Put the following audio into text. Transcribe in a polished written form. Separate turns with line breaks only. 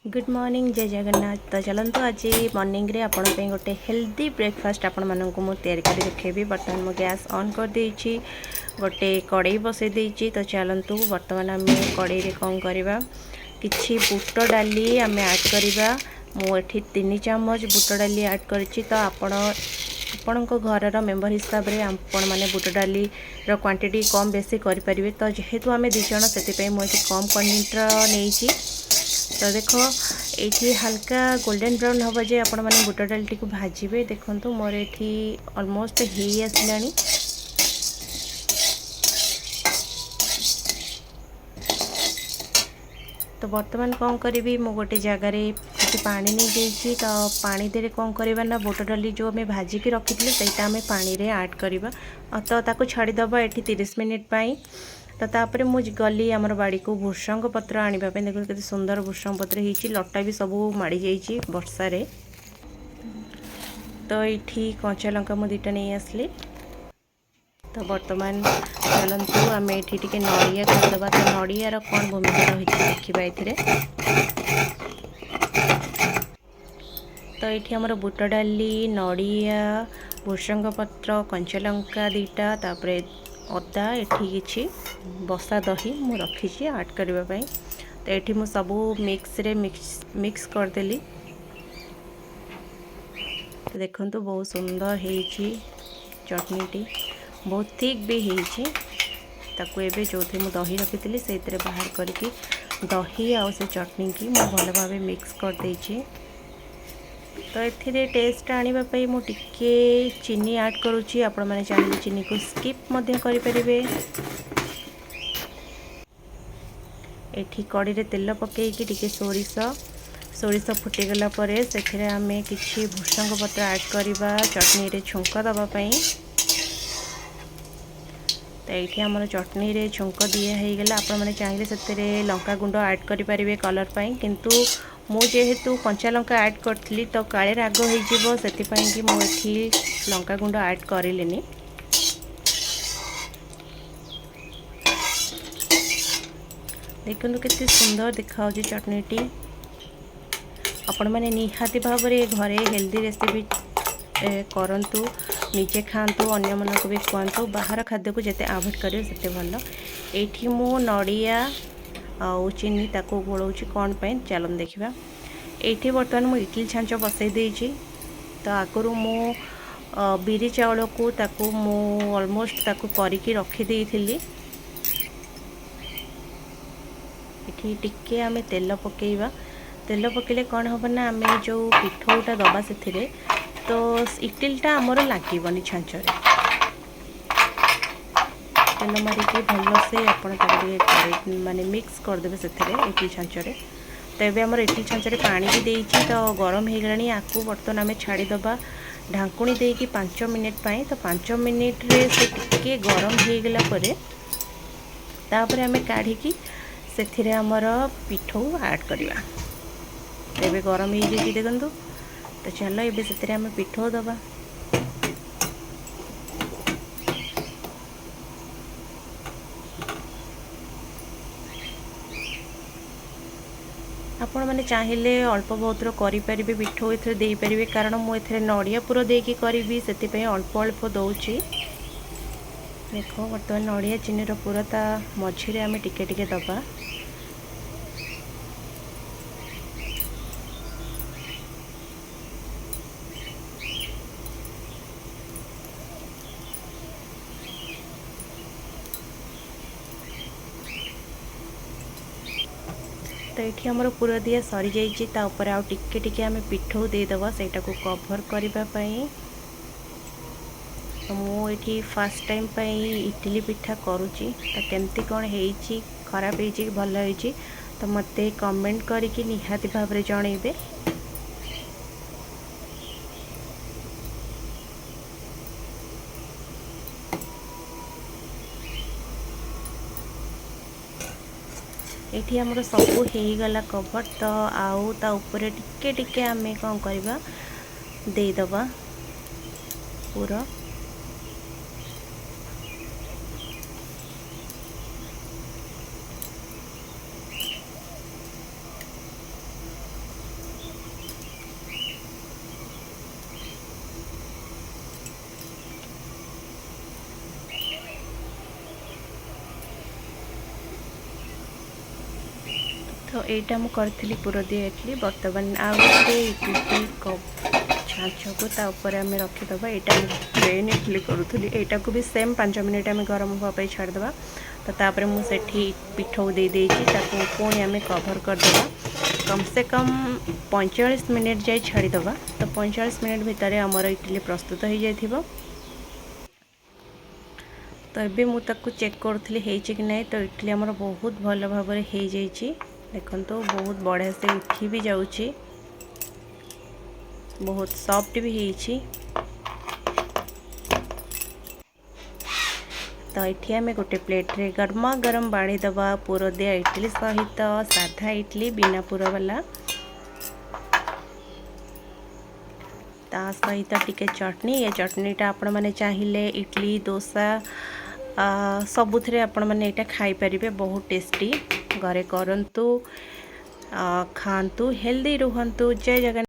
Good morning, ଜୟ ଜଗନ୍ନାଥ। ତ ଚାଲନ୍ତୁ, ଆଜି ମର୍ଣ୍ଣିଂରେ ଆପଣଙ୍କ ପାଇଁ ଗୋଟେ ହେଲ୍ଦି ବ୍ରେକଫାଷ୍ଟ ଆପଣମାନଙ୍କୁ ମୁଁ ତିଆରି କରି ଦେଖେଇବି। ବର୍ତ୍ତମାନ ମୁଁ ଗ୍ୟାସ୍ ଅନ୍ କରିଦେଇଛି, ଗୋଟେ କଡ଼େଇ ବସେଇ ଦେଇଛି। ତ ଚାଲନ୍ତୁ, ବର୍ତ୍ତମାନ ଆମେ କଡ଼େଇରେ କ'ଣ କରିବା? କିଛି ବୁଟ ଡାଲି ଆମେ ଆଡ଼୍ କରିବା। ମୁଁ ଏଠି 3 ଚାମଚ ବୁଟ ଡାଲି ଆଡ଼୍ କରିଛି। ତ ଆପଣ ଆପଣଙ୍କ ଘରର ମେମ୍ବର ହିସାବରେ ଆପଣମାନେ ବୁଟ ଡାଲିର କ୍ୱାଣ୍ଟିଟି କମ୍ ବେଶୀ କରିପାରିବେ। ତ ଯେହେତୁ ଆମେ 2 ଜଣ, ସେଥିପାଇଁ ମୁଁ ଏଠି କମ୍ କ୍ୱାଣ୍ଟିଟିର ନେଇଛି। ତ ଦେଖ, ଏଇଠି ହାଲକା ଗୋଲ୍ଡେନ୍ ବ୍ରାଉନ୍ ହେବ ଯେ ଆପଣମାନେ ବୁଟ ଡାଲିଟିକୁ ଭାଜିବେ। ଦେଖନ୍ତୁ, ମୋର ଏଠି ଅଲମୋଷ୍ଟ ହେଇ ଆସିଲାଣି। ତ ବର୍ତ୍ତମାନ କ'ଣ କରିବି? ମୁଁ ଗୋଟେ ଜାଗାରେ କିଛି ପାଣି ନେଇଯାଇଛି। ତ ପାଣି ଦେହରେ କ'ଣ କରିବା ନା, ବୁଟ ଡାଲି ଯେଉଁ ଆମେ ଭାଜିକି ରଖିଥିଲେ, ସେଇଟା ଆମେ ପାଣିରେ ଆଡ଼୍ କରିବା। ତ ତାକୁ ଛାଡ଼ିଦେବା ଏଠି 30 ମିନିଟ୍ ପାଇଁ। ତ ତାପରେ ମୁଁ ଗଲି ଆମର ବାଡ଼ିକୁ ଭୃଷଙ୍ଗ ପତ୍ର ଆଣିବା ପାଇଁ। ଦେଖନ୍ତୁ, କେତେ ସୁନ୍ଦର ଭୃଷଙ୍ଗ ପତ୍ର ହେଇଛି। ଲଟା ବି ସବୁ ମାଡ଼ି ଯାଇଛି ବର୍ଷାରେ। ତ ଏଇଠି କଞ୍ଚା ଲଙ୍କା ମୁଁ ଦୁଇଟା ନେଇ ଆସିଲି। ତ ବର୍ତ୍ତମାନ ଚାଲନ୍ତୁ, ଆମେ ଏଠି ଟିକେ ନଡ଼ିଆ କରିଦେବା। ତ ନଡ଼ିଆର କ'ଣ ଭୂମିକା ରହିଛି, ଦେଖିବା ଏଥିରେ। ତ ଏଇଠି ଆମର ବୁଟ ଡାଲି, ନଡ଼ିଆ, ଭୃଷଙ୍ଗ ପତ୍ର, କଞ୍ଚା ଲଙ୍କା ଦୁଇଟା, ତାପରେ ଅଦା, ଏଠି କିଛି ବସା ଦହି ମୁଁ ରଖିଛି ଆଡ଼୍ କରିବା ପାଇଁ। ତ ଏଠି ମୁଁ ସବୁ ମିକ୍ସରେ ମିକ୍ସ ମିକ୍ସ କରିଦେଲି। ତ ଦେଖନ୍ତୁ, ବହୁତ ସୁନ୍ଦର ହେଇଛି ଚଟଣିଟି, ବହୁତ ଥିକ୍ ବି ହେଇଛି। ତାକୁ ଏବେ ଯେଉଁଥିରେ ମୁଁ ଦହି ରଖିଥିଲି, ସେଇଥିରେ ବାହାର କରିକି ଦହି ଆଉ ସେ ଚଟଣିକି ମୁଁ ଭଲ ଭାବେ ମିକ୍ସ କରିଦେଇଛି। ତ ଏଥିରେ ଟେଷ୍ଟ ଆଣିବା ପାଇଁ ମୁଁ ଟିକେ ଚିନି ଆଡ଼୍ କରୁଛି। ଆପଣମାନେ ଚାହିଁଲେ ଚିନିକୁ ସ୍କିପ୍ ମଧ୍ୟ କରିପାରିବେ। ଏଠି କଡ଼ିରେ ତେଲ ପକାଇକି ଟିକେ ସୋରିଷ, ସୋରିଷ ଫୁଟିଗଲା ପରେ ସେଥିରେ ଆମେ କିଛି ଭୃଷଙ୍ଗ ପତ୍ର ଆଡ଼୍ କରିବା ଚଟଣିରେ ଛୁଙ୍କ ଦେବା ପାଇଁ। ତ ଏଇଠି ଆମର ଚଟଣିରେ ଛୁଙ୍କ ଦିଆ ହେଇଗଲା। ଆପଣମାନେ ଚାହିଁଲେ ସେଥିରେ ଲଙ୍କା ଗୁଣ୍ଡ ଆଡ଼୍ କରିପାରିବେ କଲର୍ ପାଇଁ। କିନ୍ତୁ ମୁଁ ଯେହେତୁ କଞ୍ଚା ଲଙ୍କା ଆଡ଼୍ କରିଥିଲି, ତ କାଳେ ରାଗ ହେଇଯିବ, ସେଥିପାଇଁ କି ମୁଁ ଏଠି ଲଙ୍କା ଗୁଣ୍ଡ ଆଡ଼୍ କରିଲିନି। ଦେଖନ୍ତୁ, କେତେ ସୁନ୍ଦର ଦେଖାହେଉଛି ଚଟଣିଟି। ଆପଣମାନେ ନିହାତି ଭାବରେ ଘରେ ହେଲ୍ଦି ରେସିପି କରନ୍ତୁ, ନିଜେ ଖାଆନ୍ତୁ, ଅନ୍ୟମାନଙ୍କୁ ବି ଖୁଆନ୍ତୁ। ବାହାର ଖାଦ୍ୟକୁ ଯେତେ ଆଭଏଡ଼ କରିବେ, ସେତେ ଭଲ। ଏଇଠି ମୁଁ ନଡ଼ିଆ ଆଉ ଚିନି ତାକୁ ଗୋଳଉଛି, କ'ଣ ପାଇଁ ଚାଲନ୍ତୁ ଦେଖିବା। ଏଇଠି ବର୍ତ୍ତମାନ ମୁଁ ଇଟିଲି ଛାଞ୍ଚ ବସେଇ ଦେଇଛି। ତ ଆଗରୁ ମୁଁ ବିରି ଚାଉଳକୁ ତାକୁ ମୁଁ ଅଲମୋଷ୍ଟ ତାକୁ କରିକି ରଖିଦେଇଥିଲି। ଏଠି ଟିକେ ଆମେ ତେଲ ପକାଇବା। ତେଲ ପକାଇଲେ କ'ଣ ହେବ ନା, ଆମେ ଯେଉଁ ପିଠଉଟା ଦେବା ସେଥିରେ, ତ ଇଟିଲିଟା ଆମର ଲାଗିବନି ଛାଞ୍ଚରେ। ତେଲ ମାରିକି ଭଲସେ ଆପଣ ତାକୁ ଟିକେ ମାନେ ମିକ୍ସ କରିଦେବେ ସେଥିରେ, ଇଟିଲି ଛାଞ୍ଚରେ। ତ ଏବେ ଆମର ଇଟିଲି ଛାଞ୍ଚରେ ପାଣି ବି ଦେଇଛି, ତ ଗରମ ହେଇଗଲାଣି। ଆକୁ ବର୍ତ୍ତମାନ ଆମେ ଛାଡ଼ିଦେବା ଢାଙ୍କୁଣୀ ଦେଇକି 5 ମିନିଟ୍ ପାଇଁ। ତ 5 ମିନିଟ୍ରେ ସେ ଟିକେ ଗରମ ହେଇଗଲା ପରେ ତାପରେ ଆମେ କାଢ଼ିକି ସେଥିରେ ଆମର ପିଠଉ ଆଡ଼୍ କରିବା। ତ ଏବେ ଗରମ ହେଇଯାଇଛି, ଦେଖନ୍ତୁ। ତ ଚାଲ, ଏବେ ସେଥିରେ ଆମେ ପିଠଉ ଦେବା। ଆପଣମାନେ ଚାହିଁଲେ ଅଳ୍ପ ବହୁତର କରିପାରିବେ, ପିଠଉ ଏଥିରେ ଦେଇପାରିବେ। କାରଣ ମୁଁ ଏଥିରେ ନଡ଼ିଆ ପୁର ଦେଇକି କରିବି, ସେଥିପାଇଁ ଅଳ୍ପ ଅଳ୍ପ ଦେଉଛି। ଦେଖ, ବର୍ତ୍ତମାନ ନଡ଼ିଆ ଚିନିର ପୁର ତା ମଝିରେ ଆମେ ଟିକେ ଟିକେ ଦେବା। ତ ଏଠି ଆମର ପୁର ଦିଆ ସରିଯାଇଛି। ତା ଉପରେ ଆଉ ଟିକେ ଟିକେ ଆମେ ପିଠଉ ଦେଇଦେବା ସେଇଟାକୁ କଭର୍ କରିବା ପାଇଁ। ତ ମୁଁ ଏଠି ଫାର୍ଷ୍ଟ ଟାଇମ୍ ପାଇଁ ଇଟିଲି ପିଠା କରୁଛି। ତ କେମିତି କ'ଣ ହେଇଛି, ଖରାପ ହେଇଛି କି ଭଲ ହେଇଛି, ତ ମୋତେ କମେଣ୍ଟ କରିକି ନିହାତି ଭାବରେ ଜଣେଇବେ। ଏଠି ଆମର ସବୁ ହେଇଗଲା କଭର୍। ତ ଆଉ ତା ଉପରେ ଟିକେ ଟିକେ ଆମେ କ'ଣ କରିବା, ଦେଇଦେବା ପୁର। ତ ଏଇଟା ମୁଁ କରିଥିଲି ପୁରଦିଆ ଇଟଲି। ବର୍ତ୍ତମାନ ଆଉ ଗୋଟେ ଇଟଲି କପ୍ ଛାଞ୍ଚକୁ ତା ଉପରେ ଆମେ ରଖିଦେବା। ଏଇଟା ମୁଁ ପ୍ଲେନ୍ ଇଟଲି କରୁଥିଲି। ଏଇଟାକୁ ବି ସେମ୍ 5 ମିନିଟ୍ ଆମେ ଗରମ ହେବା ପାଇଁ ଛାଡ଼ିଦେବା। ତ ତାପରେ ମୁଁ ସେଠି ପିଠଉ ଦେଇଦେଇଛି। ତାକୁ ପୁଣି ଆମେ କଭର୍ କରିଦେବା। କମ୍ ସେ କମ୍ 45 ମିନିଟ୍ ଯାଇ ଛାଡ଼ିଦେବା। ତ 45 ମିନିଟ୍ ଭିତରେ ଆମର ଇଟଲି ପ୍ରସ୍ତୁତ ହୋଇଯାଇଥିବ। ତ ଏବେ ମୁଁ ତାକୁ ଚେକ୍ କରୁଥିଲି ହେଇଛି କି ନାହିଁ। ତ ଇଟଲି ଆମର ବହୁତ ଭଲ ଭାବରେ ହେଇଯାଇଛି। ଦେଖନ୍ତୁ, ବହୁତ ବଢ଼ିଆ ସେ ଉଠି ବି ଯାଉଛି, ବହୁତ ସଫ୍ଟ ବି ହେଇଛି। ତ ଏଠି ଆମେ ଗୋଟେ ପ୍ଲେଟ୍ରେ ଗରମା ଗରମ ବାଢ଼ିଦେବା ପୁର ଦିଆ ଇଟଲି ସହିତ ସାଧା ଇଟଲି, ବିନା ପୁର ବାଲା। ତା ସହିତ ଟିକେ ଚଟଣି। ଏ ଚଟଣିଟା ଆପଣମାନେ ଚାହିଁଲେ ଇଟଲି, ଦୋସା ସବୁଥିରେ ଆପଣମାନେ ଏଇଟା ଖାଇପାରିବେ। ବହୁତ ଟେଷ୍ଟି। ଘରେ କରନ୍ତୁ, ଖାଆନ୍ତୁ, ହେଲ୍ଦି ରୁହନ୍ତୁ। ଜୟ ଜଗନ୍ନାଥ।